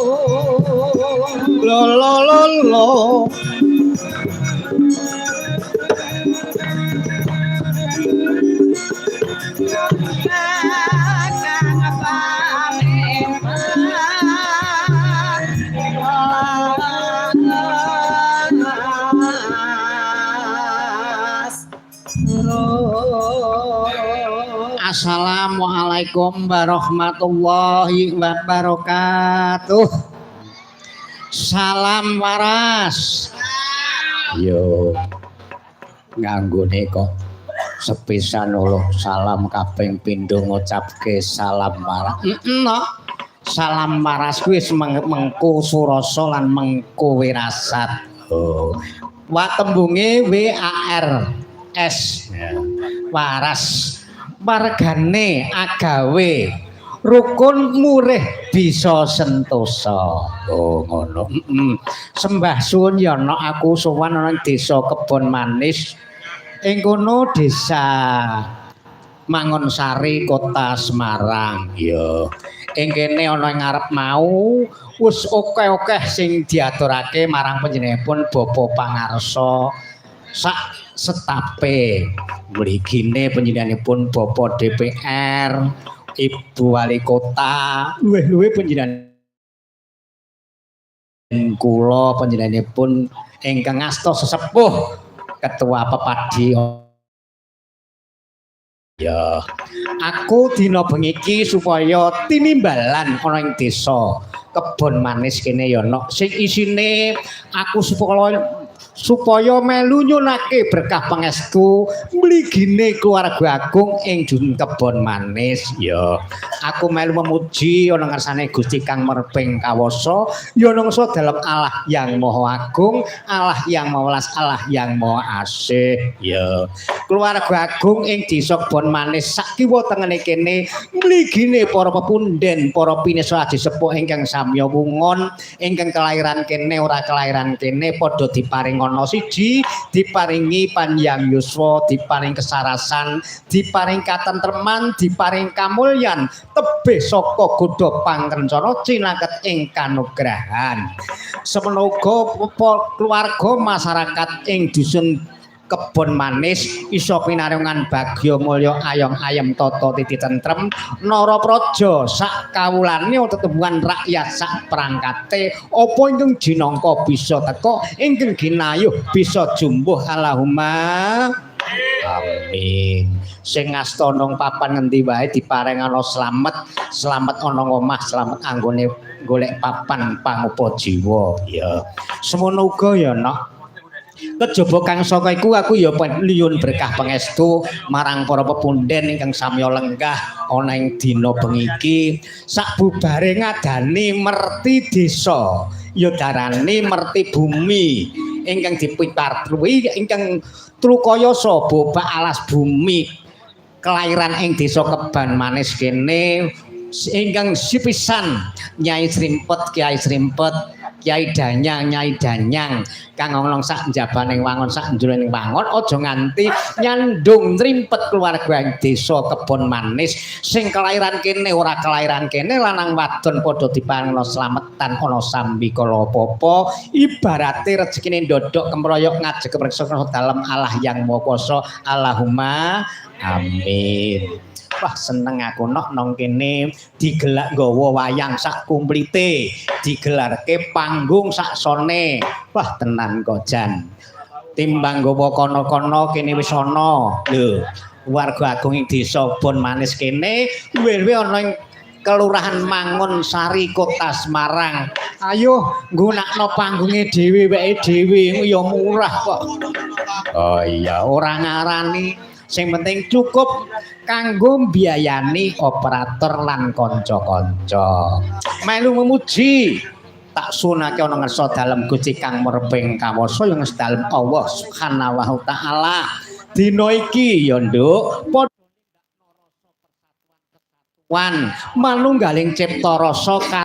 Lo lo lo lo. Assalamualaikum warahmatullahi wabarakatuh. Salam waras. Yo nganggone kok sepisan lho salam kaping pindho ngucapke salam waras. No. Salam waras kuwi mengko surasa lan mengko wirasat. Oh. Wa tembunge W A R S. Waras. Wargane agawe rukun murih bisa sentosa. Oh ngono. Sembah suwun ya nok aku sowan ana desa Kebon Manis. Ing kono desa Mangunsari Kota Semarang. Ya. Ing kene ana ing ngarep mau wis akeh-akeh sing diaturake marang panjenenganipun Bapak Pangarsa sak setape mligine panjenenganipun Bapak DPR, Ibu Wali Kota, luwih-luwih panjenengan kula panjenenganipun ingkang asta sesepuh Ketua Pepadi. Ya, aku dina bengi iki supaya tinimbalan ana ing desa Kebon Manis kene ya nok sing isine aku supaya melu nyunake berkah pangestu mligine keluarga agung ing Dusun Kebon Manis. Ya, aku melu memuji ana ngarsane Gusti Kang Merping Kawasa ya nangsa dalem Allah yang Maha Agung, Allah yang Maha Welas, Allah yang Maha Asih. Ya, keluarga agung ing desa Kebon Manis sak kiwa tengene kene mligine para pepunden, para pinesha aji sepuh ingkang samya wungon, ingkang kelahiran kene ora kelahiran kene padha diparing ana siji, diparingi panjang yuswa, diparing kesarasan, diparing katentreman, diparing kamulyan, tebih saka godha pangrencana cinaket ing kanugrahan. Semono uga keluarga masyarakat ing dusun Kebon Manis iso pinaringan bagya mulya ayom ayem tata titi tentrem nara praja sak kawulane tetembungan rakyat sak perangkate apa ingkang jinangka bisa teka ingkang ginayuh bisa jumbuh. Allahumma amin. Sing ngasta nang papan ngendi wae diparingana slamet, slamet ana omah, slamet anggone golek papan pangupa jiwa. Ya, semono uga ya nok. Kejaba kang saka iku aku ya nyuwun berkah pangestu marang para pepunden ingkang samya lenggah ana ing dina bengi iki sak bubare ngadani merti desa ya darani merti bumi ingkang dipipartuwi ingkang trukayasa bobak alas bumi kelahiran ing desa Kebon Manis kene ingkang sipisan Nyai Srimpet, Kiai Srimpet, Kiai Danyang, Nyai Danyang kang ana sak njabaning wangon sak njroning wangon aja nganti nyandung nrimpet keluarga ing desa Kebon Manis sing kelahiran kene ora kelahiran kene lanang wadon padha diparingna slametan ana sambikala apa-apa ibarate rezekine ndodok kemroyok ngajeng kepreksa dalem Allah yang Maha Kuasa. Allahumma amin. Wah seneng aku nok nang kene digelak nggawa wayang sak kumplite, digelarke panggung sak sone. Wah tenan kok jan. Timbang nggawa kono-kono kene wis ana. Lho, warga agung ing desa Kebon Manis kene luwih-luwih ana ing Kelurahan Mangunsari Kota Semarang. Ayo nggunakno panggunge dhewe weke dhewe ya murah kok. Oh iya, ora ngarani sing penting cukup kanggo mbiayani operator lan kanca-kanca. Melu memuji tak sunake ana ngersa dalem Gusti Kang Merping Kawasa ya ngersa dalem Allah Subhanahu wa taala. Dina iki ya Nduk padha wan manunggaling cipta rasa.